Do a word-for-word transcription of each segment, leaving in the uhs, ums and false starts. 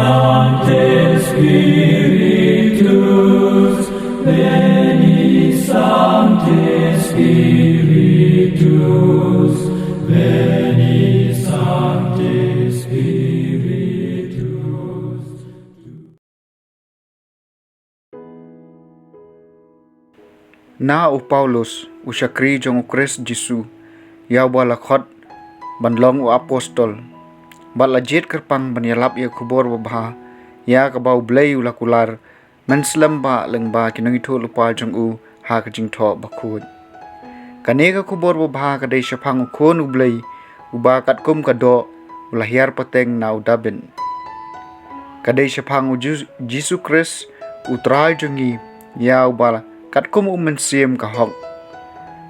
Sancte Spiritus, veni, Sancte Spiritus, veni, Sancte Spiritus. Na u Paulus, u shakri jong u Khrist Jisu, ïa uba la khot ban long u apostol, bad la jied kyrpang ban ïalap ïa ka khubor babha, ïa kaba U Blei u la kular, mynslem bha lyngba ki nongïathuhlypa jong u ha ka jingthoh bakhuid. Kane ka khubor babha ka dei shaphang u Khun U Blei, uba katkum ka doh, u la hiar pateng na u Dabid. Ka dei shaphang u Jis-, Jisu Khrist, u Trai jong ngi, ïa uba katkum u Mynsiem ka hok.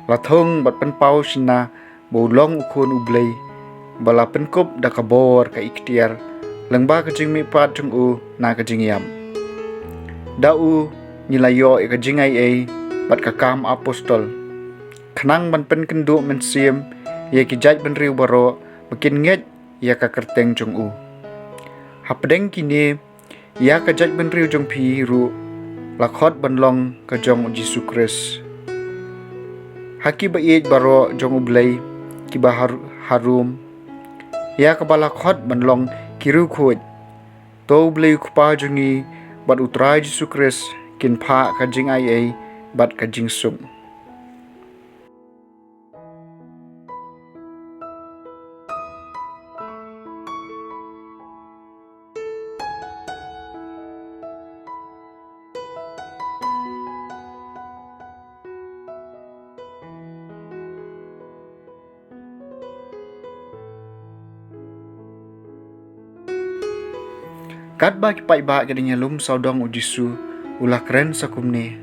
La thung bad pynpaw shynna ba u long u Khun U Blei, ba la pynkup da ka bor ka iktiar, lyngba ka jingmihpat jong u na ka jingïap. Da u ngi la ïoh ïa ka jingaiei, bad ka kam apostol. Khnang ban pynkynduh mynsiem, ïa ki jaitbynriew baroh, ba kin ngeit ïa ka kyrteng jong u. Hapdeng kine, ïa ka jaitbynriew jong phi ruh, la khot ban long ka jong u Jisu Khrist. Ha ki ba ïeit baroh jong U Blei, kiba har-, harum. Ïa kaba la khot ban long ki riewkhuid. To U Blei u Kpa jong ngi, bad u Trai Jisu Khrist, kin phah ka jingaiei, bad ka jingsuk. Katba ki paidbah ki dang ïalum sawdong u Jisu, u la kren sa kumne: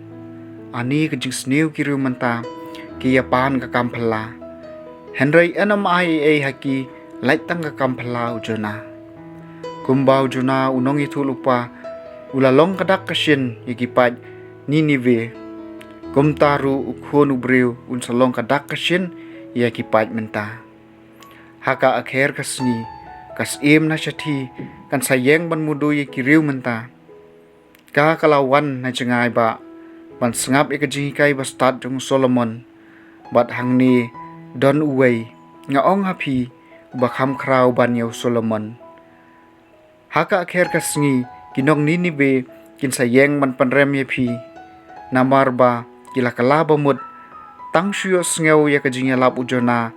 Ani ka jingsniew ki riew mynta, ki ïapan ka kam phylla. Hynrei ym ai ei ei ha ki, lait tang ka kam phylla u Jonah. Kumba u Jonah u nongïathuhlypa, u la long ka dak ka shin ïa ki paid Ninive. Kumta ruh u Khun u briew un sa long ka dak ka shin ïa ki paid mynta. Ha ka akher ka sngi, ka Syiem na shathie, kan sa ïeng ban mudui ïa ki riew mynta. Ka ka la wan na jngai bah, ban sngap ïa ka jinghikai bastad jong u Solomon. Bad hangne, don uwei, nga ong ha phi, uba kham khraw ban ïa u Solomon. Ha ka akher ka sngi, ki nong Ninive, kin sa ïeng ban pynrem ïa phi. Namar ba, ki la kylla bamut, tang shu ïohsngew ïa ka jingïalap u Jonah.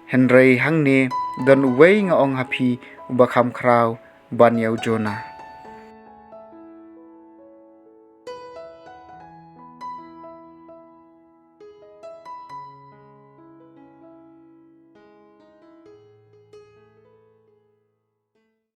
Hynrei hangne, don uwei nga ong ha phi, uba kham khraw, ban ïa u Jonah.